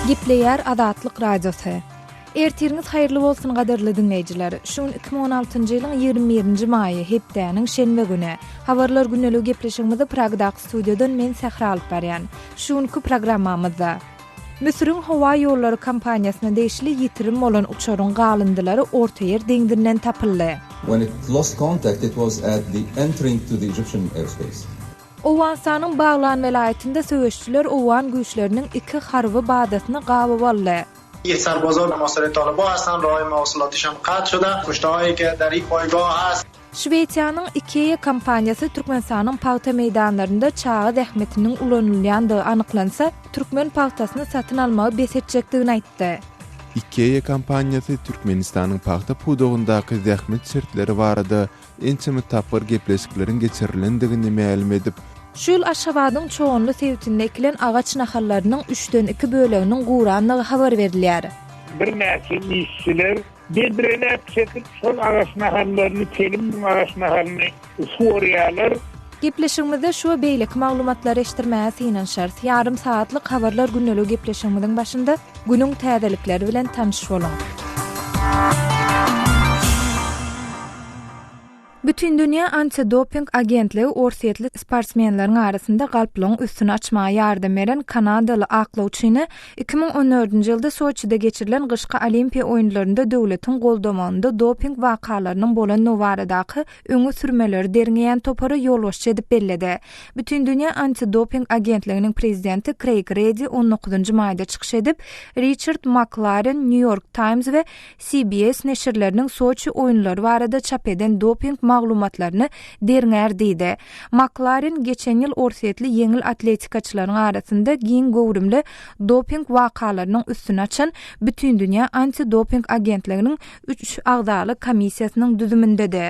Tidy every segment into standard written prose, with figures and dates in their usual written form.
Gepleýär Azatlyk Radiosy. Ertiriňiz haýyrly bolsun gadyrly diňleýjiler. Şu gün 2016-njy ýylyň 21-nji maýy, hepdäniň şenbe güni. Habarlar gündeligi gepleşigimizi Pragdaky studiýadan men Sähra alyp barýan. Şu günki programmamyzda. Müsüriň howa ýollary kompaniýasyna degişli ýitirim bolan uçaryň galyndylary Ortaýer deňzinden tapyldy. When it lost contact it was at the entering to the Egyptian airspace. Owganystanyň Baglan welaýatynda söweşijiler owgan güýçleriniň iki harby bazasyny gabaw aldy. Şwesiýanyň IKEA kompaniýasy Türkmenistanyň pagta meýdanlarynda çaga zähmetiniň ulanylýandygy anyklansa, türkmen pagtasyny satyn almagy bes etjekdigini aýtdy. IKEA kompaniýasy Türkmenistanyň pagta pudagyndaky zähmet şertleri barada ençeme tapgyr gepleşikleriň geçirilendigini mälim edip, Şu ýyl Aşgabadyň Çoganly sebitinde ekilen agaç nahallarynyň üçden iki böleginiň gurandygy habar berilýär. Birnäçe işçiler Bedreläp çekip, şol agaç nahallaryny, telim müň agaç nahalyny suwarýarlar. Gepleşigimizde şu we beýleki maglumatlary eşitdirmäge synanyşarys. Ýarym sagatlyk Habarlar gündeligi gepleşigimiziň başynda günüň täzelikleri bilen tanyş boluň. Bütindünýä antidoping agentligi orsýetli sportsmenleriň arasynda galplygyň üstüni açmaga ýardam beren kanadaly aklawçyny 2014-nji ýylda Soçide geçirilen gyşky Olimpiýa oýunlarynda döwletiň goldamagynda doping wakalarynyň bolandygy baradaky öňe sürmeleri derňeýän topara ýolbaşçy edip belledi. Bütindünýä antidoping agentliginiň prezidenti Kreýg Redi on dokuzynjy maýda çykyş edip, Riçard Maklaren, Nýu-Ýork Taýms we CBS neşirleriniň Soçi oýunlary barada çap eden doping maglumatlaryny derňär diýdi. Maklaren geçen ýyl orsýetli ýeňil atletikaçylaryň arasynda giň göwrümli doping wakalarynyň üstüni açan Bütindünýä antidoping agentliginiň üç agzaly komissiýasynyň düzümindedi.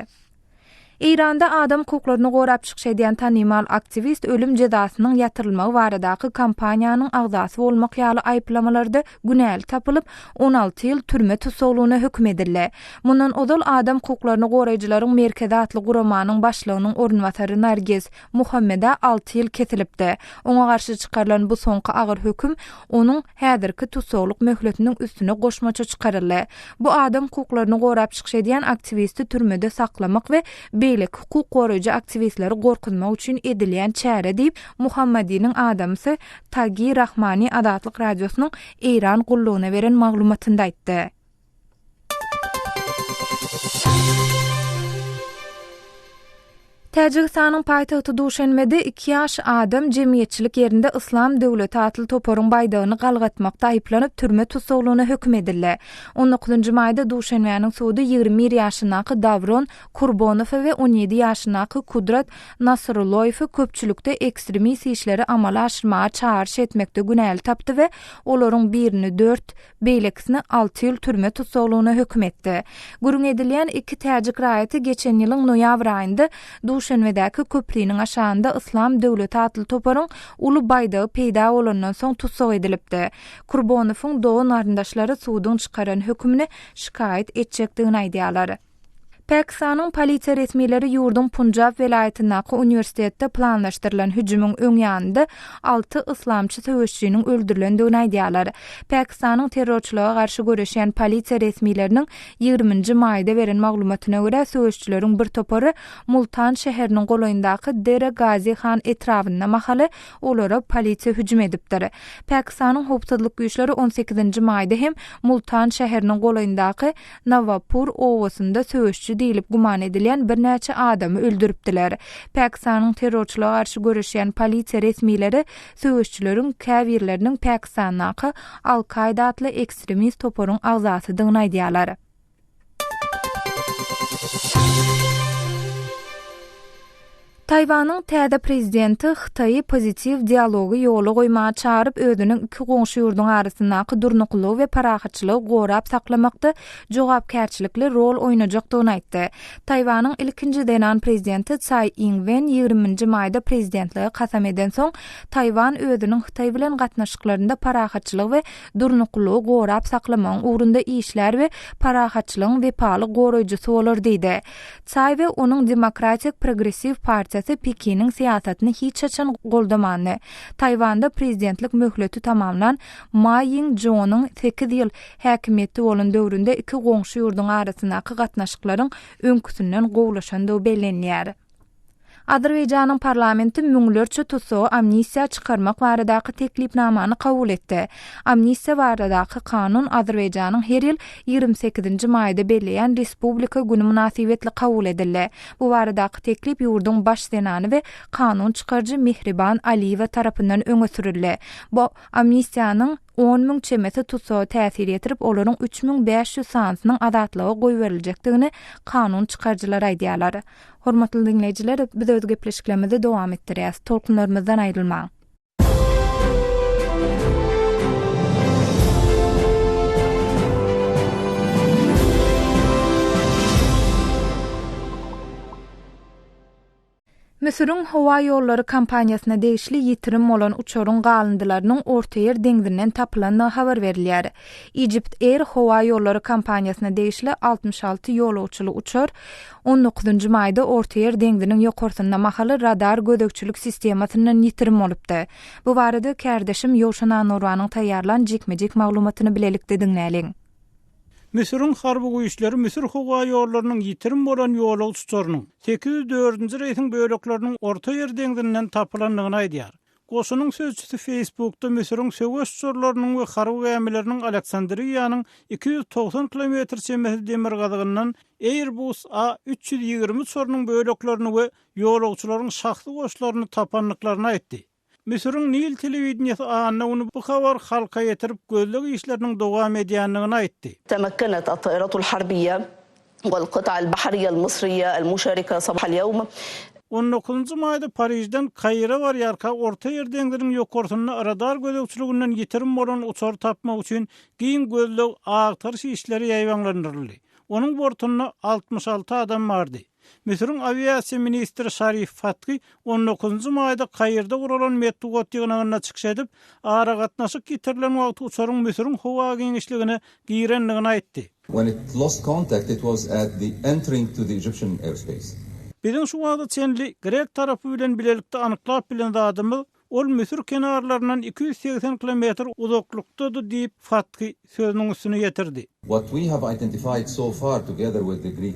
Eýranda adam hukuklaryny gorap çykyş edýän tanymal aktiwist ölüm jezasynyň ýatyrylmagy baradaky kampaniýanyň agzasy bolmak ýaly aýyplamalarda günäli tapylyp, 16 ýyl türme tussaglygyna höküm edildi. Mundan ozal Adam hukuklaryny goraýjylaryň merkezi atly guramanyň başlygynyň orunbasary Narges Muhammeda alty ýyl kesilipdi. Oňa garşy çykarylan bu soňky agyr höküm onuň häzirki tussaglyk möhletiniň üstüne goşmaça çykaryldy. Bu adam hukuklaryny gorap çykyş edýän aktiwisti türmede saklamak we beýleki hukuk goraýjy aktiwistleri gorkuzmak üçin edilýän çäre diýip, Muhammadiniň adamsy Tagi Rahmani Azatlyk Radiosynyň Eýran gullugyna beren maglumatynda aýtdy. Täjigistanyň paýtagty Duşenbede iki ýaş adam jemgyýetçilik ýerinde Yslam döwleti atly toparyň baýdagyny galgatmakda aýyplanyp, türme tussaglygyna höküm edildi. On dokuzynjy maýda Duşenbäniň sudy 21 ýaşyndaky Dawron Kurbonowy we 17 ýaşyndaky Kudrat Nasrulloýewi köpçülikde ekstremist işleri amala aşyrmaga çagyryş etmekde günäli tapdy we olaryň birini dört beýlekisini alty ýyl türme tussaglygyna höküm etdi. Gürrüň edilýän iki täjik raýaty geçen ýylyň noýabr aýynda Duşenbedäki köpriniň aşagynda Yslam döwleti atly toparyň uly baýdagy peýda bolandan soň tussag edilipdi. Kurbonowyň dogan-garyndaşlary suduň çykaran hökümini şikaýat etjekdigini aýdýarlar. Pakistanyň polisiýa resmileri ýurduň Punjab welaýatyndaky uniwersitetde planlaşdyrylan hüjümiň öň ýanynda alty yslamçy söweşijiniň öldürilendigini aýdýarlar. Pakistanyň terrorçylyga garşy göreşýän polisiýa resmileriniň ýigriminji maýda beren maglumatyna görä, söweşijileriň bir topary Multan şäheriniň golaýyndaky Dera Gazi Han etrabynda mahaly olara polisiýa hüjüm edipdir. Pakistanyň howpsuzlyk güýçleri on sekizinji maýda hem Multan şäheriniň golaýyndaky Nawapur obasynda söweşçi diýlip güman edilýän birnäçe adamy öldüripdiler. Pakistanyň terrorçylyga garşy göreşýän polisiýa resmileri söweşçileriň käbirleriniň Pakistandaky Al-Kaýda atly ekstremist toparyň agzasydygyny aýdýarlar. Taýwanyň täze prezidenti Hytaýy pozitiw dialogy ýola goýmaga çagyryp, özüniň iki goňşy ýurduň arasyndaky durnuklylygy we parahatçylygy gorap saklamakda jogapkärçilikli rol oýnajakdygyny aýtdy. Taýwanyň ilkinji zenan prezidenti Tsai Ing-wen ýigriminji maýda prezidentlige kasam edensoň, Taýwan özüniň Hytaý bilen gatnaşyklarynda parahatçylygy we durnuklylygy gorap saklamagyň ugrunda işlär we parahatçylygyň wepaly goraýjysy bolar diýdi. Tsai we onuň Demokratik progressiw partiýasy. oppozisiýasy Pekiniň syýasatyny hiç haçan goldamandy. Taýwanda prezidentlik möhleti tamamlan Ma Ýing-jonyň sekiz ýyl häkimiýetde bolan döwründe iki goňşy ýurduň arasyndaky gatnaşyklaryň öňküsinden gowulaşandygy bellenilýär. Azerbaýjanyň parlamenti müňlerçe tussagy amnistiýa çykarmak baradaky teklipnamany kabul etdi. Amnistiýa baradaky kanun Azerbaýjanyň her ýyl 28-nji maýda belleýän Respublika güni mynasybetli kabul edildi. Bu baradaky teklip ýurduň baş zenany we kanun çykaryjy Mehriban Aliýewa tarapyndan öňe sürüldi. Bu amnistiýanyň 10 müň çemesi tussaga täsir ýetirip, olaryň 3500 sanysynyň azatlyga goýberiljekdigini kanun çykaryjylar aýdýarlar. Hormatly diňleýjiler, biz öz gepleşiklerimizi dowam etdirýäris. Tolkunlarymyzdan aýrylmaň. Müsüriň howa ýollary kompaniýasyna degişli ýitirim bolan uçaryň galyndylarynyň Ortaýer deňzinden tapylandygy habar berilýär. Egypt Air howa ýollary kompaniýasyna degişli 66 ýolagçyly uçar on dokuzynjy maýda Ortaýer deňziniň ýokarsynda mahaly radar gözegçilik sistemasyndan ýitirim bolupdy. Bu barada kärdeşim Ýowşan Annurbanyň taýýarlan jikme-jik maglumatyny bilelikde diňläliň. Müsüriň harby güýçleri Müsür howa ýollarynyň ýitirim bolan ýolagçy uçarynyň, 804-nji reýsiň bölekleriniň Ortaýer deňzinden tapylandygyny aýdýar. Goşunyň sözçüsi Facebookda Müsüriň söweş uçarlarynyň we harby gämileriniň Aleksandriýanyň 290 kilometr çemesi demirgazygyndan Airbus A 320 uçarynyň böleklerini we ýolagçylaryň şahsy goşlaryny tapandyklaryny aýtdy. Müsüriň Nil telewideniýesi anna güni bu habary halka ýetirip, gözleg işleriniň dowam edýändigini aýtdy. Temakkenat at-tairatul harbiýe wal-kyta al-bahriýe al-mysriýe al-muşarike sabah al-ýewm. On dokuzynjy maýda Parižden Kaire barýarka Ortaýer deňziniň ýokarsynda radar gözegçiliginden ýitirim bolan uçary tapmak üçin giň gözleg-agtaryş işleri ýaýbaňlandyryldy. Onuň bortunda 66 adam bardy. Müsüriň awiasiýa ministri Şarif Fathy on dokuzynjy maýda Kairde guralan metbugat ýygnagynda çykyş edip, aragatnaşyk ýitirilen wagty uçaryň Müsüriň howa giňişligine girendigini aýtdy. When it lost contact it was at the entering to the Egyptian airspace. Biziň şu wagta çenli grek tarapy bilen bilelikde anyklap bilen zadymyz, Ol Müsür kenarlaryndan 280 kilometr uzaklykdady diýip, Fathy sözüniň üstüni ýetirdi. What we have identified so far together with the Greek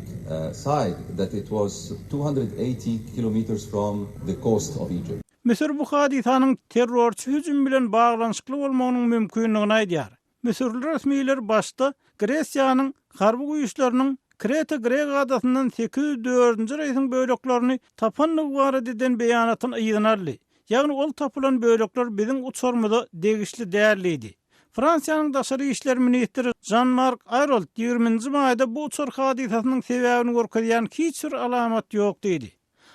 side that it was 280 kilometers from the coast of Egypt. Müsür bu hadysanyň terrorçy hüjüm bilen baglanyşykly bolmagynyň mümkindigini aýdýar. Müsürli resmiler başda Gresiýanyň harby güýçleriniň Kreta grek adasyndan 804-nji reýsiň böleklerini tapandygy barada eden beýanatyny yzyna aldy. Ýagny ol tapylan bölekler biziň uçarymyza degişli däl diýdi. Fransiýanyň daşary işler ministri Žan-Mark Aýrolt ýigriminji maýda bu uçar hadysasynyň sebäbini görkezýän hiç bir alamat ýok diýdi.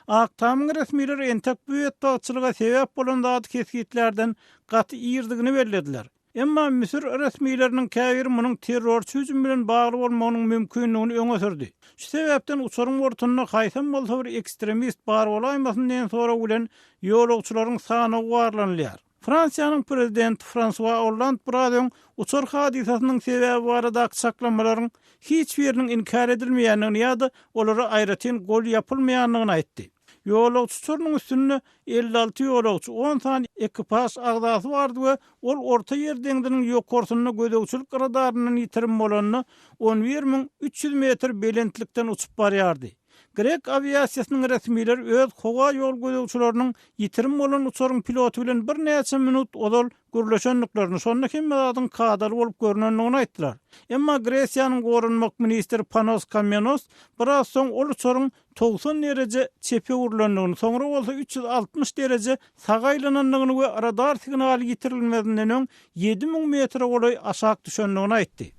Ak Tamyň resmileri entek bu betbagtçylyga sebäp bolan zady kesgitlärden gaty irdigini bellediler. Emma müsür resmileriniň käbiri munuň terrorçy hüjüm bilen bagly bolmagynyň mümkindigini öňe sürdi. Şu sebäpden uçaryň bortunda haýsam bolsa bir ekstremist bar bolaýmasyn diýen sorag bilen ýolagçylaryň sanawy barlanylýar. Fransiýanyň prezidenti Fransua Olland biraz öň uçar hadysasynyň sebäbi baradaky çaklamalaryň hiç biriniň inkär edilmeýändigini ýa-da olara aýratyn gol ýapylmaýandygyny aýtdy. Ýolagçy uçarynyň üstünde 56 ýolagçy, on sany ekipaž agzasy bardy we ol Orta Ýer deňziniň ýokarsynda gözegçilik radaryndan ýitirim bolanda, 11300 metr belentlikden uçup barýardy. Grek awiasiýasynyň resmileri öz howa ýol gözegçileriniň ýitirim bolan uçaryň piloty bilen birnäçe minut ozal gürleşendiklerini, şonda hemme zadyň kadaly bolup görnendigini aýtdylar. Emma Gresiýanyň goranmak ministri Panos Kammenos biraz soň ol uçaryň 90 dereje çepe öwrülendigini, soňra bolsa 360 dereje saga aýlanandygyny we radar signaly ýitirilmezinden öň 7000 metre golaý aşak düşendigini aýtdy.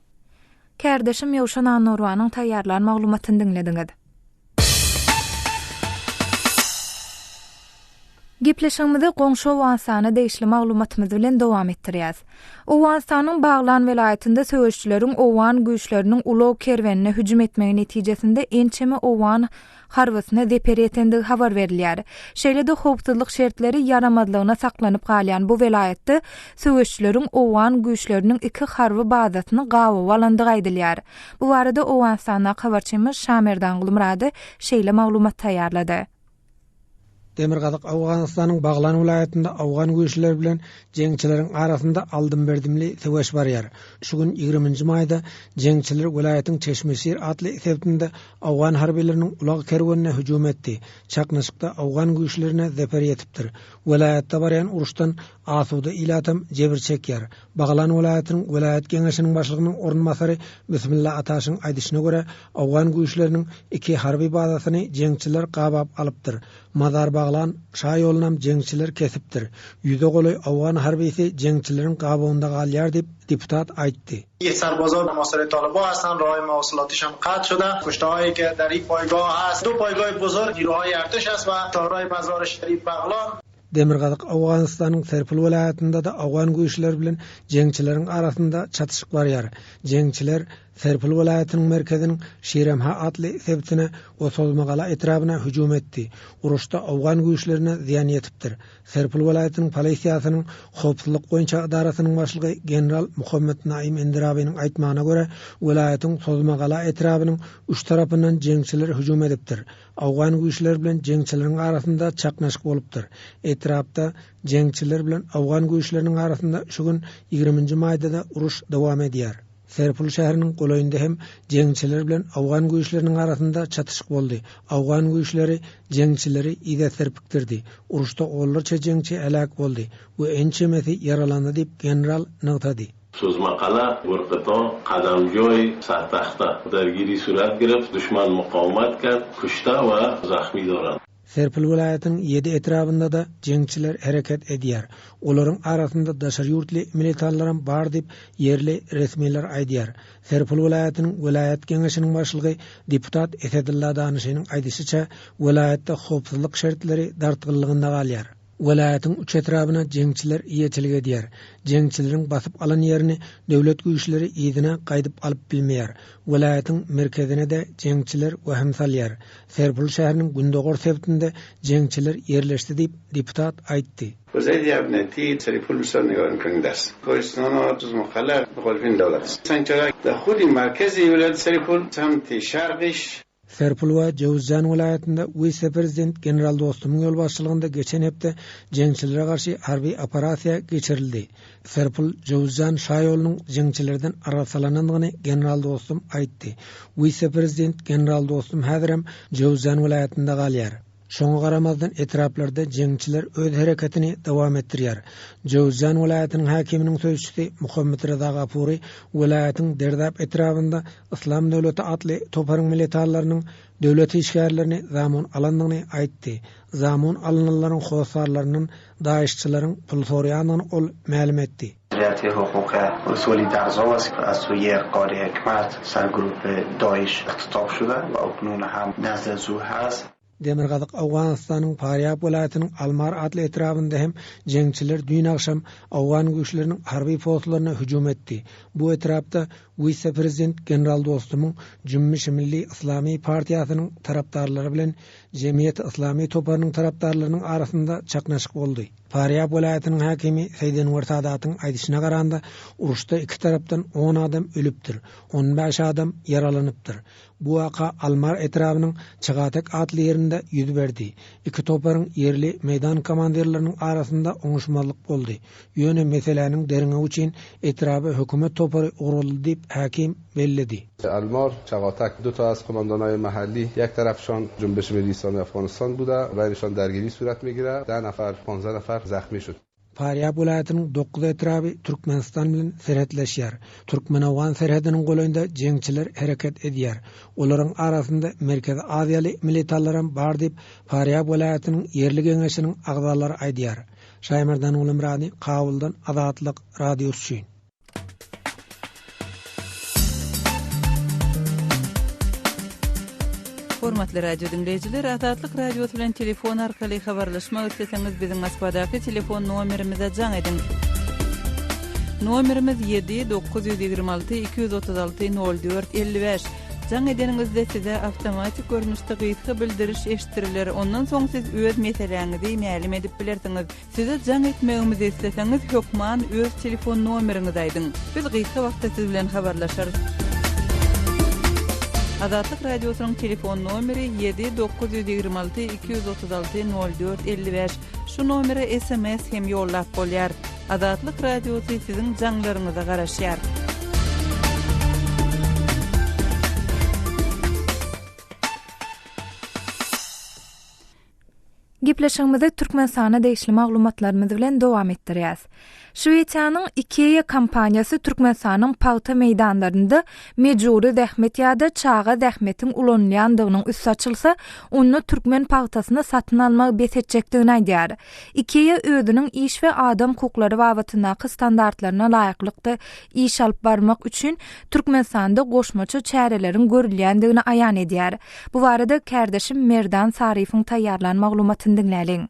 Kärdeşim Ýowşan Annurbanyň taýýarlan maglumatyny diňlediňiz. Gepleşigimizi goňşy Owganystana degişli maglumatymyz bilen dowam etdirýäs. Owganystanyň Baglan welaýatynda söweşijileriň owgan güýçleriniň ulag kerwenine hüjüm etmegi netijesinde ençeme owgan harbysyna zeper ýetendigi habar berilýär. Şeýle-de howpsuzlyk şertleri ýaramazlygyna saklanyp galýan bu welaýatda söweşijileriň owgan güýçleriniň iki harby bazasyny gabawa alandygy aýdylýar. Bu barada Owganystandaky habarçymyz Şamerdan Gulmyrady şeýle maglumat taýýarlady. Demirgazyk Owganystanyň Baglan welaýatynda owgan güýçleri bilen jeňçileriň arasynda aldym-berdimli söweş barýar. Şu gün ýigriminji maýda jeňçiler welaýatyň Çeşmeşir atly sebitinde owgan harbylarynyň ulag kerwenine hüjüm etdi. Çaknyşykda owgan güýçlerine zeper ýetipdir. Welaýatda barýan uruşdan asuda ilatam jebir çekýär. Baglan welaýatynyň welaýat geňeşiniň başlygynyň orunbasary Bismilla Ataşyň aýdyşyna görä, owgan güýçleriniň iki harby bazasyny jeňçiler gabap alypdyr. Mazar-Baglan şa ýolunam jeňçiler kesipdir. Ýüze golaý owgan harbysy jeňçileriň gabawynda galýar diýip, deputat aýtdy. Demirgazyk Owganystanyň Serpil welaýatynda-da owgan güýçleri bilen jeňçileriň arasynda çatyşyk barýar. Jeňçiler Serpil welaýatynyň merkeziniň Şiremha atly sebitine we Sozmagala etrabyna hüjüm etdi. Uruşda owgan güýçlerine zyýan ýetipdir. Serpil welaýatynyň polisiýasynyň howpsuzlyk boýunça edarasynyň başlygy general Muhammet Naim Endirabynyň aýtmagyna görä, welaýatyň Sozmagala etrabynyň üç tarapyndan jeňçiler hüjüm edipdir. Owgan güýçleri bilen jeňçileriň arasynda çaknyşyk bolupdyr. Etrapda jeňçiler bilen owgan güýçleriniň arasynda şu gün ýigriminji maýda-da uruş dowam edýär. Serpul şäheriniň golaýynda hem jeňçiler bilen owgan güýçleriniň arasynda çatyşyk boldy. Owgan güýçleri jeňçileri yza serpikdirdi. Uruşda onlarça jeňçi heläk boldy we ençemesi ýaralandy diýip, general nygtady. Sozmagala, Gurkyton, Kadamjoý, Sahtahta dargiri surat gireft, duşman mukawmat kert, kuşta we zahmi doran. Serpil welaýatynyň ýedi etrabynda-da jeňçiler hereket edýär. Olaryň arasynda daşary ýurtly militanlaram bar diýip, ýerli resmiler aýdýar. Serpil welaýatynyň welaýat geňeşiniň başlygy deputat Esedylla Danyşynyň aýdyşyça, welaýatda howpsuzlyk şertleri dartgynlygynda galýar. Welaýatyň üç etrabyna jeňçiler eýeçilik edýär. Jeňçileriň basyp alan ýerini döwlet güýçleri yzyna gaýdyp alyp bilmeýär. Welaýatyň merkezine-de jeňçiler wehim salýar. Serpul şäheriniň gündogar sebitinde jeňçiler ýerleşdi diýip, deputat aýtdy. Serpil we Jöwüzjan welaýatynda wise-prezident general Dostumyň ýolbaşçylygynda geçen hepde jeňçilere garşy harby operasiýa geçirildi. Serpil, Jöwüzjan şaýolunyň jeňçilerden arassalanandygyny general Dostum aýtdy. Wise-prezident general Dostum häzirem Jöwüzjan welaýatynda galýar. Şoňa garamazdan etraplarda jeňçiler öz hereketini dowam etdirýär. Jöwüzjan welaýatynyň häkiminiň sözçüsi Muhammet Reza Gapury welaýatyň Derdap etrabynda Yslam döwleti atly toparyň militanlarynyň döwlet işgärlerini zamun alandygyny aýtdy. Zamun alynanlaryň hossarlaryndan daişçileriň pul soraýandygyny ol mälim etdi. Demirgazyk Owganystanyň Farýab welaýatynyň Almar atly etrabynda hem jeňçiler düýn agşam owgan güýçleriniň harby postlaryna hüjüm etdi. Bu etrapda wise-prezident general Dostumyň Jümmüşi Milli Yslamy partiýasynyň tarapdarlary bilen Jemgyýeti Yslamy toparynyň tarapdarlarynyň arasynda çaknyşyk boldy. Farýab welaýatynyň häkimi Seýdenwer Sadatyň aýdyşyna garanda, uruşda iki tarapdan on adam ölüpdir, on bäş adam ýaralanypdyr. Bu waka Almar etrabynyň Çygatek atly ýerinde ýüz berdi. Iki toparyň ýerli meýdan komandirleriniň arasynda oňuşmazlyk boldy. Ýöne meseläniň derňewi üçin etraba hökümet topary ugraldy diýip, häkim belledi. Almar, Çagatek du ta az komandanaý mahalli ýek tarafşan Jumbeşi Milli Islami Afganistan buda, beýnişan dergiri surat migire, deh nefer, ponzeh nefer zahmi şud. Farýab welaýatynyň dokuz etraby Türkmenistan bilen serhetleşýär. Türkmen-owgan serhediniň golaýynda jeňçiler hereket edýär. Olaryň arasynda Merkezi Aziýaly militanlaram bar diýip, Farýab welaýatynyň ýerli geňeşiniň agzalary aýdýar. Şaýmerdan Gulumyrady, Kabuldan Azatlyk Radiosy üçin. Hormatly radio diňleýjiler, Azatlyk Radiosy bilen telefon arkaly habarlaşmak isleseňiz, biziň Moskwadaky telefon nomerimize jaň ediň. Nomerimiz 7 926 236 04 55. Jaň edeniňizde size awtomatik görnüşde gysga bildiriş eşitdiriler, ondan soň siz öz meseläňizi mälim edip bilersiňiz. Size jaň etmegimizi isleseňiz hökman öz telefon nomeriňizi aýdyň. Biz gysga wagtda siz bilen habarlaşarys. Azatlyk Radiosynyň telefon nomeri ýedi 926 236 04 55. Şu nomere sms hem ýollap bolýar. Azatlyk Radiosy siziň jaňlaryňyza garaşýar. Gepleşigimizi Türkmenistana degişli maglumatlarymyz bilen dowam etdirýäs. Şwesiýanyň IKEA kompaniýasy Türkmenistanyň pagta meýdanlarynda mejbury zähmet ýa-da çaga zähmetiň ulanylýandygynyň üsti açylsa, onda türkmen pagtasyny satyn almagy bes etjekdigini aýdýar. IKEA özüniň iş we adam hukuklary babatyndaky standartlaryna laýyklykda iş alyp barmak üçin Türkmenistanda goşmaça çäreleriň görülýändigini aýan edýär. Bu barada kärdeşim Merdan Saryýewiň taýýarlan maglumatyny diňläliň.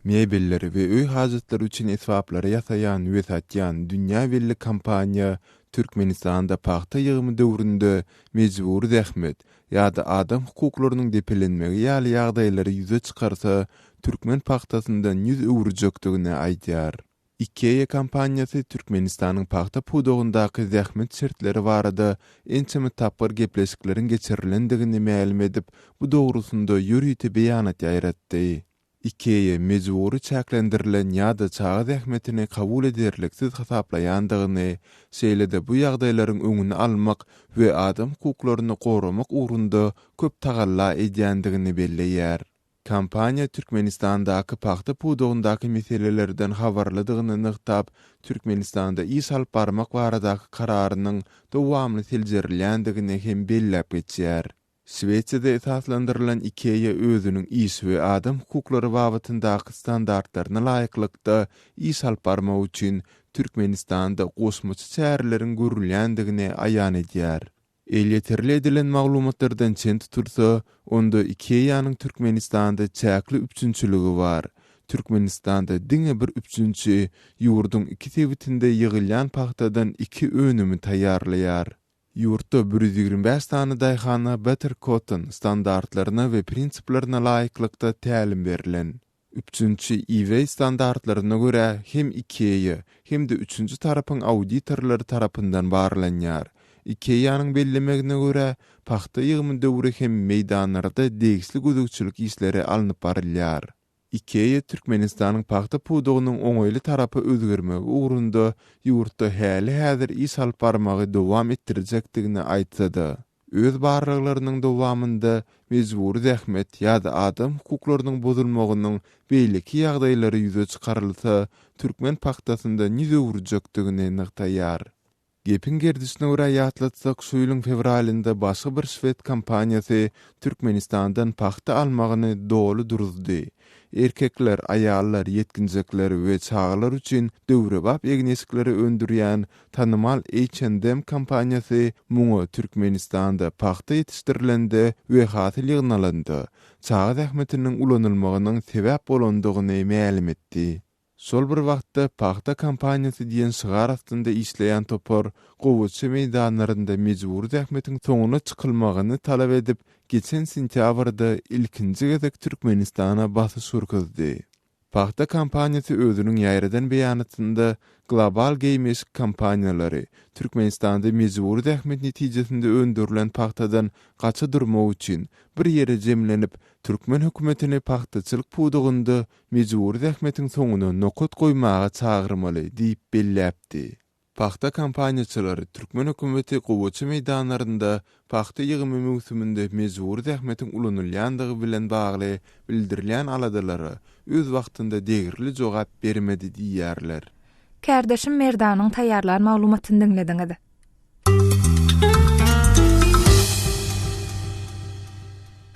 Mebelleri we öý hajatlary üçin esbaplary ýasaýan we satýan dünýä belli kompaniýa Türkmenistanda pagta ýygymy döwründe mejbury zähmet ýa-da adam hukuklarynyň depelenmegi ýaly ýagdaýlary ýüze çykarsa, türkmen pagtasyndan ýüz öwürjekdigini aýdýar. IKEA kompaniýasy Türkmenistanyň pagta pudagyndaky zähmet şertleri barada ençeme tapgyr gepleşikleriň geçirilendigini mälim edip, bu dogrusynda ýörite beýanat ýaýratdy. IKEA mejbury çäklendirilen ýa-da çaga zähmetini kabul ederliksiz hasaplaýandygyny, şeýle-de bu ýagdaýlaryň öňüni almak we adam hukuklaryny goramak ugrunda köp tagalla edýändigini belleýär. Kompaniýa Türkmenistandaky pagta pudagyndaky meselelerden habarlydygyny nygtap, Türkmenistanda iş alyp barmak baradaky kararynyň dowamly seljerilýändigini hem belläp geçýär. Şwesiýada esaslandyrylan IKEA özüniň iş we adam hukuklary babatyndaky standartlaryna laýyklykda iş alyp barmak üçin Türkmenistanda goşmaça çäreleriň görülýändigini aýan edýär. Elýeterli edilen maglumatlardan çen tutulsa, onda IKEA-nyň Türkmenistanda çäkli üpjünçiligi bar. Türkmenistanda diňe bir üpjünçi ýurduň iki sebitinde ýygylýan pagtadan iki önümi taýýarlaýar. Ýurtda 125 sany daýhana Better Cotton standartlaryna we prinsiplerine laýyklykda tälim berlen. Üpjünçi eBay standartlaryna görä hem IKEA, hem-de üçünji tarapyň auditorlary tarapyndan barlanýar. IKEA-nyň bellemegine görä, pagta ýygymy döwri hem meýdanlarda degişli gözegçilik işleri alnyp barylýar. IKEA Türkmenistanyň pagta pudagynyň oňaýly tarapa özgermegi ugrunda ýurtda häli-häzir iş alyp barmagy dowam etdirjekdigini aýtsa-da, öz barlaglarynyň dowamynda mejbury zähmet ýa-da adam hukuklarynyň bozulmagynyň beýleki ýagdaýlary ýüze çykarylsa, türkmen pagtasyndan ýüz öwürjekdigini nygtaýar. Gepiň gerdişine görä ýatlatsak, şu ýylyň fewralynda başga bir şwed kompaniýasy Türkmenistandan pagta almagyny doly duruzdy. Erkekler, aýallar, ýetginjekler we çagalar üçin döwrebap egin-eşikleri öndürýän tanymal H&M kompaniýasy muňa Türkmenistanda pagta ýetişdirilende we hasyl ýygnalanda, çaga zähmetiniň ulanylmagynyň sebäp bolandygyny mälim etdi. Şol bir wagtda, Pagta kampaniýasy diýen şygar astynda işleýän topar gowaça meýdanlarynda mejbury zähmetiň soňuna çykylmagyny talap edip, geçen sentýabrda ilkinji gezek Türkmenistana basyş görkezdi. Pagta kampaniýasy özüniň ýaýradan beýanatynda global geýim-eşik kompaniýalary Türkmenistanda mejbury zähmet netijesinde öndürilen pagtadan gaça durmak üçin bir ýere jemlenip, türkmen hökümetini pagtaçylyk pudagynda mejbury zähmetiň soňuna nokat goýmaga çagyrmaly diýip belläpdi. Pagta kampaniýaçylary türkmen hökümeti gowaça meýdanlarynda pagta ýygymy möwsüminde mejbury zähmetiň ulanylýandygy bilen bagly bildirilýän aladalara öz wagtynda degerli jogap bermedi diýýärler. Kärdeşim Merdanyň taýýarlan maglumatyny diňlediňiz.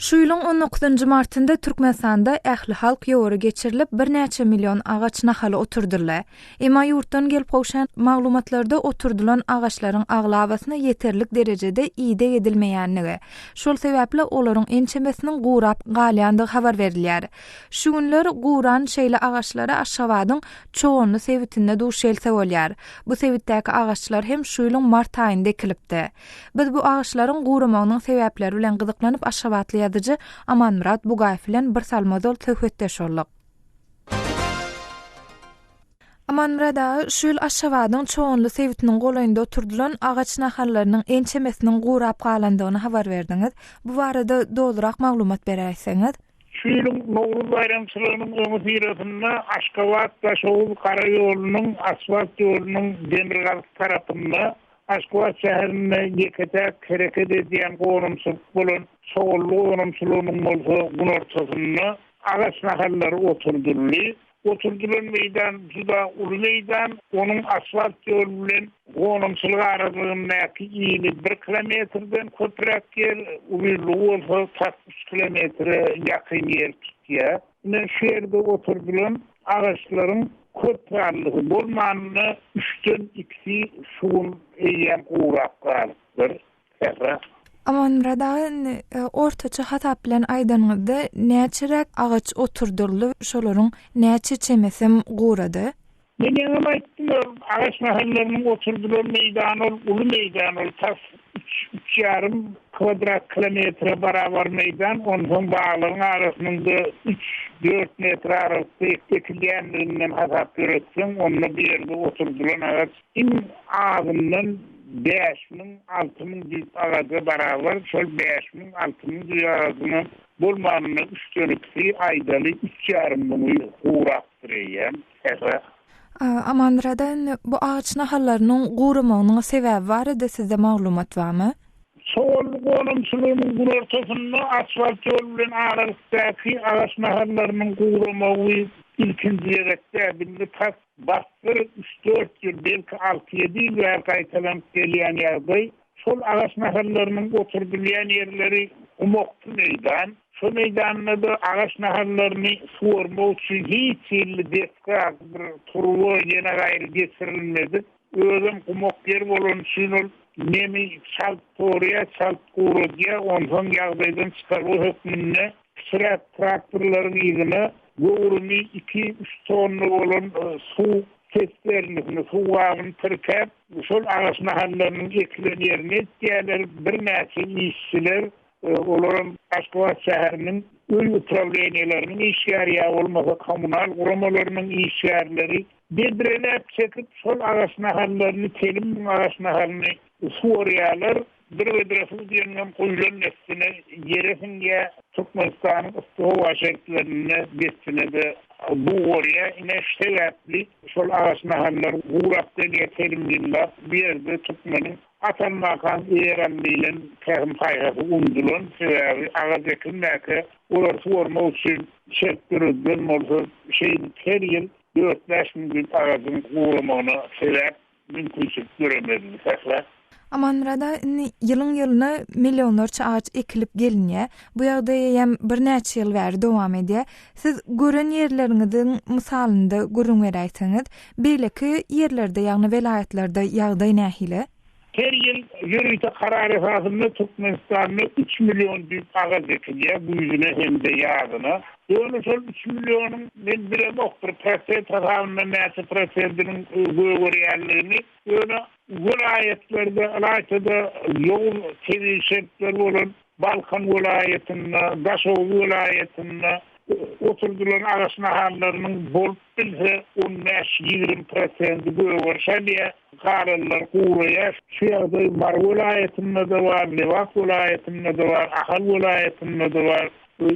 Şu ýylyň on dokuzynjy martynda Türkmenistanda ählihalk ýowary geçirilip, birnäçe million agaç nahaly oturdyldy. Emma ýurtdan gelip gowşan maglumatlarda oturdylan agaçlaryň aglabasyna ýeterlik derejede ideg edilmeýändigi, şol sebäpli olaryň ençemesiniň gurap galýandygy habar berilýär. Şu günler guran şeýle agaçlara Aşgabadyň Çoganly sebitinde duş gelse bolýar. Bu sebitdäki agaçlar hem şu ýylyň mart aýynda ekilipdi. Biz bu agaçlaryň guramagynyň sebäpleri bilen gyzyklanyp aşgabatly ýazyjy Amanmyrat Bugaýew bilen bir salym ozal söhbetdeş bolduk. Amanmyrat aga, şu ýyl Aşgabadyň Çoganly sebitiniň golaýynda oturdylan agaç nahallarynyň ençemesiniň gurap galandygyny habar berdiňiz. Bu barada dolurak maglumat beräýseňiz? Şu ýylyň Nowruz baýramçylygynyň öňüsyrasynda Aşgabat-Daşoguz gara ýolunyň asfalt ýolunyň demirgazyk tarapynda Aşgabat şäherinde ýeke-täk hereket edýän gonamçylyk bolan Çoganly gonamçylygynyň bolsa günortasynda agaç nahallary oturdyldy. Oturdylan meýdan juda uly meýdan, onuň asfalt ýol bilen gonamçylyk aralygyndaky ini bir kilometrden köpräk ýer, uzynlygy bolsa tas üç kilometre ýakyn ýer tutýar. Ine, şu ýerde oturdylan agaçlaryň köp sanlysy, bolmanda üçden ikisi şu gün eýýäm gurap galypdyr. Sähra. Amanmyrat aga indi ortaça hasap bilen aýdanyňyzda näçeräk agaç oturdyldy şolaryň näçe çemesem gurady? Men ýaňam aýtdym ol agaç nahallarynyň oturdylan meýdany ol uly meýdan ol tas üç, üç ýarym kwadrat kilometre barabar meýdan onsoň baglaryň arasynyňda üç, dört metr aralykda ekilýänliginden hasap ýöretseň onda bu ýerde oturdylan agaç Iň azyndan 5000, 6000 düýp agaja barabar, şol 5000, 6000 düýp agajyňam bolmanynda üçden ikisi, aýdaly, üç ýarym müňi gurapdyr eýýäm, Sähra. Amanmyrat aga, indi bu agaç nahallarynyň guramagynyň sebäbi barada sizde maglumat barmy? Çoganly gonamçylygynyň günortasynda asfalt ýol bilen aralykdaky agaç nahallarynyň guramagy ilkinji gezek däl, indi tas Bassyr üç-dört ýyl, belki alty-ýedi ýyl bäri gaýtalanyp gelýän ýagdaý. Şol agaç nahallarynyň oturdylýan ýerleri gumaksy meýdan. Şo meýdanda-da agaç nahallaryny suwarmak üçin hiç hili desga, bir turba ýene gaýry geçirilmedik. Özem gumak ýer bolany üçin ol nemi çalt sorýar, çalt guradýar. Onsoň ýagdaýdan çykalga hökmünde Kiçiräk traktorlaryň yzyna göwrümi iki-üç tonna bolan suw sesternasini, suw gabyny tirkäp, şol agaç nahallarynyň ekilen ýerine eltýärler. Birnäçe işçiler, olaram Aşgabat şäheriniň öý uprawleniýeleriniň işgäri ýa bolmasa kommunal guramalarynyň işgärleri bedreläp çekip, şol agaç nahallaryny, telim müň agaç nahalyny suwarýarlar. Bir bedre suw diýeniňem guýlan dessine ýere siňýär. Türkmenistanyň yssy howa şertlerinde dessine-de bugarýar. Ine, şu sebäpli şol agaç nahallar gurap gelýär telim ýyllap. Bu ýerde türkmeniň At almakaň eýer al diýlen pähim-paýhasy unudylan. Sebäbi agaç ekilmäkä olary suwarmak üçin şert döredilen bolsa, şeýdip her ýyl dört-bäş müň düýp agajyň guramagyna sebäp Mümkinçilik döremezdi Sähra. Amanmyrat aga indi ýylyň ýylyna millionlarça agaç ekilip gelinýär. Bu ýagdaý eýýäm birnäçe ýyl bäri dowam edýär. Siz gören ýerleriňiziň mysalynda gürrüň beräýseňiz, beýleki ýerlerde ýagny welaýatlarda ýagdaý nähili? Her ýyl ýörite karar esasynda Türkmenistanda üç million düýp agaç ekilýär, güýzüne hem-de ýazyna. Ýöne şol üç millionyň, men bilemok, bir prosent hasabynda näçe prosentiniň gögerýänligini, ýöne welaýatlarda, ylaýta-da ýowuz tebigy şertleri bolan Balkan welaýatynda, Daşoguz welaýatynda oturdylan agaç nahallarynyň bolup bilse on bäş-ýigrimi prosenti gögeriş alýar, galanlary guraýar. Şu ýagdaý Mary welaýatynda-da bar, Lebap welaýatynda-da bar, Ahal welaýatynda-da bar. Bu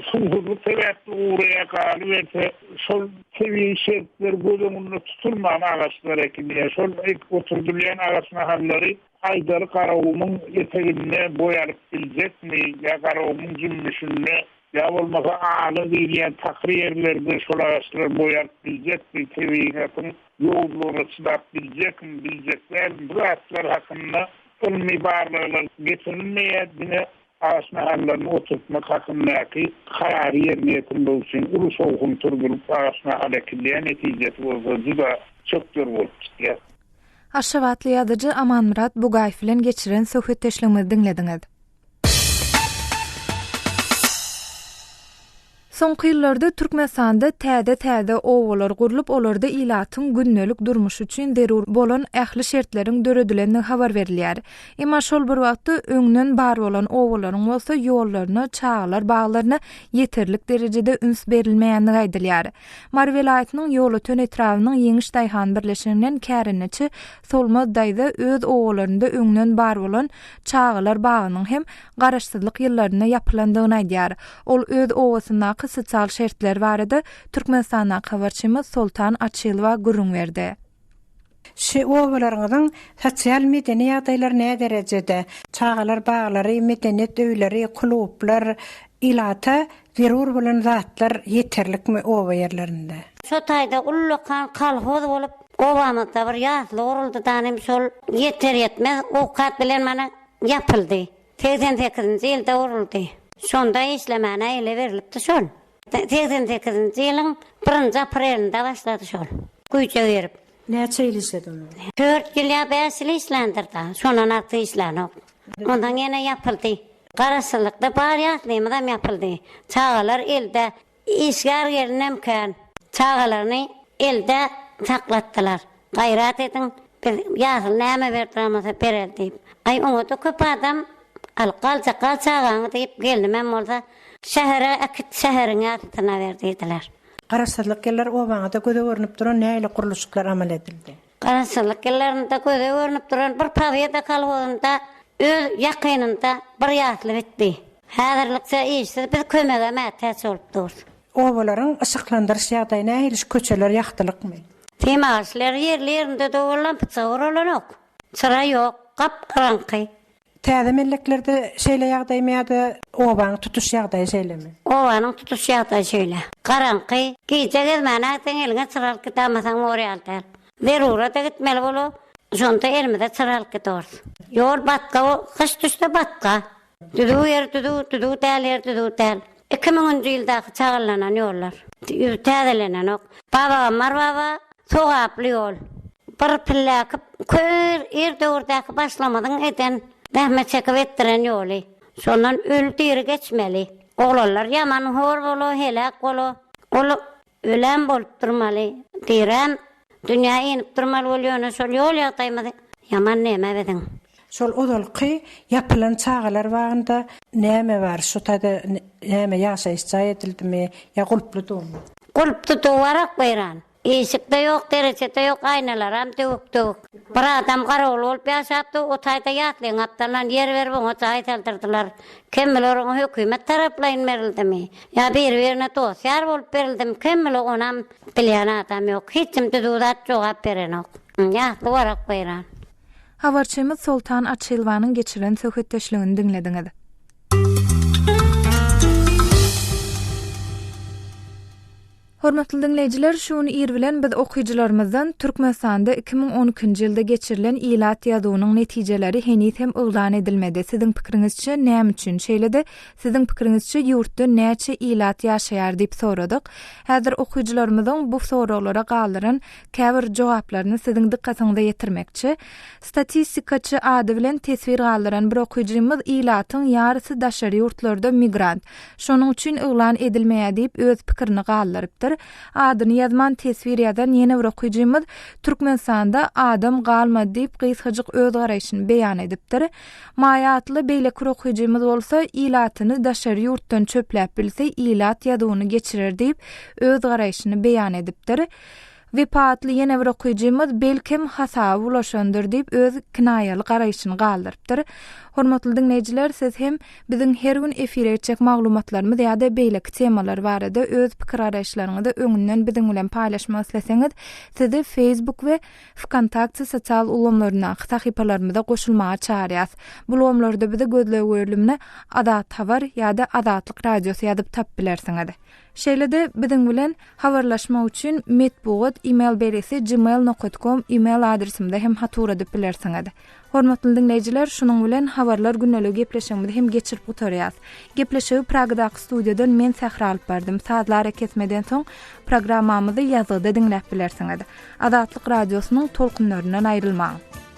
suwsuzlyk sebäpli guraýar, galyberse, şol tebigy şertler göz öňünde tutulman agaçlar ekilýär. Şol oturdylýan agaç nahallary Aýdaly Garagumuň eteginde boý alyp biljekmi ýa Garagumuň jümmüşinde, ýa bolmasa ala diýilýän takyr ýerlerde şol agaçlar boý alyp biljekmi, tebigatyň ýowuzlygyna çydap biljekmi, biljek dälmi, bu zatlar hakynda ylmy barlaglar geçirilmeýär, diňe agaç nahallaryny oturtmak hakyndaky karary ýerine ýetirmek üçin uly şowhun turzulyp agaç nahaly ekilýär, netijesi bolsa juda çökder bolup çykýar. Aşgabatly ýazyjy Amanmyrat Bugaýew bilen geçiren söhbetdeşligimizi diňlediňiz. Soňky ýyllarda Türkmenistanda täze-täze obalar gurlup, olarda ilatyň gündelik durmuşy üçin zerur bolan ähli şertleriň döredilendigi habar berilýär. Emma şol bir wagtda öňden bar bolan obalaryň bolsa ýollaryna, çagalar baglaryna ýeterlik derejede üns berilmeýändigi aýdylýar. Mary welaýatynyň Ýolöten etrabynyň Ýeňiş daýhan birleşiginden kärendeçi Solmaz daýza öz obalarynda öňden bar bolan çagalar bagynyň hem Garaşsyzlyk ýyllarynda ýapylandygyny aýdýar. Ol öz obasyndaky sosial şertler barada Türkmenistandaky habarçymyz Soltan Açylowa gürrüň berdi. Şu obalaryňyzyň sosial-medeni ýagdaýlary näderejede? Çagalar baglary, medeniýet öýleri, klublar, ilata zerur bolan zatlar ýeterlikmi oba ýerlerinde? Şo taýda ullakan kolhoz bolup, obamyzda bir ýasly guruldy danym şol ýeter-ýetmez owkat bilen mana Ýapyldy. 88-nji ýylda guruldy. Şonda işlemäne ele berlipdi şol. 88-nji ýylyň birinji aprelinde başlady şol. Güýje girip. Näçe ýyl işledi onda? Dört ýyl ýa bäş ýyl işländir-da. Şondan artyk işlänok. Ondan ýene ýapyldy. Garaşsyzlykda bar ýaslymyzam ýapyldy. Çagalar elde. Işgär gelinem kän. Çagalaryny elde saklatdylar. Gaýrat ediň, biz ýasyl näme berdiramasa bereli diýip. Aý, oňa-da köp adam Alyp galjak, gal çagaňy diýip, gelnimem bolsa, Şähere äkit, şäheriň ýasysyna ber diýdiler. Garaşsyzlyk ýyllary obaňyzda göze görnüp duran nähili gurluşyklar amal edildi? Garaşsyzlyk ýyllarynda göze görnüp duran bir Pobeda kolhozynda öz ýakynynda bir ýasly bitdi. Häzirlikçe işsiz biz kömege mätäç bolup durus. Obalaryň yşyklandyryş ýagdaýy nähili şu köçeler ýagtylykmy? Semaşlar ýerli-ýerinde dowalan pyçak uralanok. Çyra ýok, gap-garaňky. Täze melleklerde şeýle ýagdaýmy ýa-da obanyň tutuş ýagdaýy şeýlemi? Obanyň tutuş ýagdaýy şeýle. Garaňky. Gije gezmäne gitseň eliňe çyra alyp gidäýmeseň bor ýaly däl. Zerura-da gitmeli bolup, şonda elimize çyra alyp gidiorys. Ýol batga, gyş düşse batga. Düzüw ýer düzüw, düzüw däl ýer düzüw däl. Iki müňünji ýyldaky çagallanan ýollar. Ýüzi täzelenenok. Babagammar baba, sogaply ýol. Bir pilläki kör ir döwürdäki başlamadyň eden, zähmet çekip etdiren ýoly. Şondan öli-diri geçmeli. Oglanlar ýaman hor bola, heläk bola. Ol Ölem bolup durmaly, direm dünýä inip durmaly bol ýöne şol ýol ýagdaýymyz ýaman neme biziň. Şol ozalky ýapylan çagalar bagynda näme bar şu taýda näme ýaşaýyş jaý edildimi ýa gulply dumy. Gulply duwarak weýran. Işikde ýok derejede ýok aýnalaram döwük döwük. Bir adam garawul bolup ýaşapdy o taýda ýaslygyň gapdalyndan ýer berip oňa jaý saldyrdylar. Kim biler oňa hökümet taraplaýyn berildimi ýa biri-birine dost-ýar bolup berildimi kim biler onam bilýän adam ýok. Hiç kim düzüw zat jogap berenok. Ýasly warak weýran. Habarçymyz Soltan Açylowanyň geçiren söhbetdeşligini diňlediňiz. Hormatly diňleýjiler, şu gün ir bilen biz okyjylarymyzdan Türkmenistanda 2012-nji ýylda geçirilen ilat ýazuwynyň netijeleri heniz hem yglan edilmedi. Siziň pikiriňizçe näme üçin? Şeýle-de, siziň pikiriňizçe ýurtda näçe ilat ýaşaýar diýip soradyk. Häzir okyjylarymyzyň bu soraglara galdyran käbir jogaplaryny siziň dykgatyňyza ýetirmekçi. Statistikaçy ady bilen teswir galdyran bir okyjymyz ilatyň ýarysy daşary ýurtlarda migrant. Şonuň üçin yglan edilmeýär diýip öz pikirini galdyrypdyr. Adyny ýazman teswir ýazan ýene bir okyjymyz Türkmenistanda adam galmady diýip gysgajyk öz garaýşyny beýan edipdir. Maýa atly beýleki bir okyjymyz bolsa ilatyny daşary ýurtdan çöpläp bilse ilat ýazuwyny geçirer diýip öz garaýşyny beýan edipdir. Wepa atly ýene bir okyjymyz belkem hasaby bulaşandyr diýip öz kinaýaly garaýşyny galdyrypdyr. Hormatly diňleýjiler siz hem biziň her gün efire geçjek maglumatlarymyz ýa-da beýleki temalar barada öz pikir-garaýyşlaryňyzy öňünden biziň bilen paýlaşmak isleseňiz sizi Facebook we Wkontakte sosial ulgamlaryndaky sahypalarymyza goşulmaga çagyrýas. Bu ulgamlarda bizi gözleg bölümine Azat Habar ýa-da Azatlyk Radiosy ýazyp tapyp bilersiňiz. Şeýle-de, biziň bilen habarlaşmak üçin metbugat e-mail belgisi gmail nokat kom e-mail adresimize hem hat ugradyp bilersiňiz. Hormatly diňleýjiler, şunuň bilen Habarlar gündeligi gepleşigimizi hem geçirip gutarýas. Gepleşigi Pragadaky studiýadan men Sähra alyp bardym. Sazly arakesmeden soň programmamyzy ýazgyda diňläp bilersiňiz. Azatlyk Radiosynyň tolkunlaryndan aýrylmaň!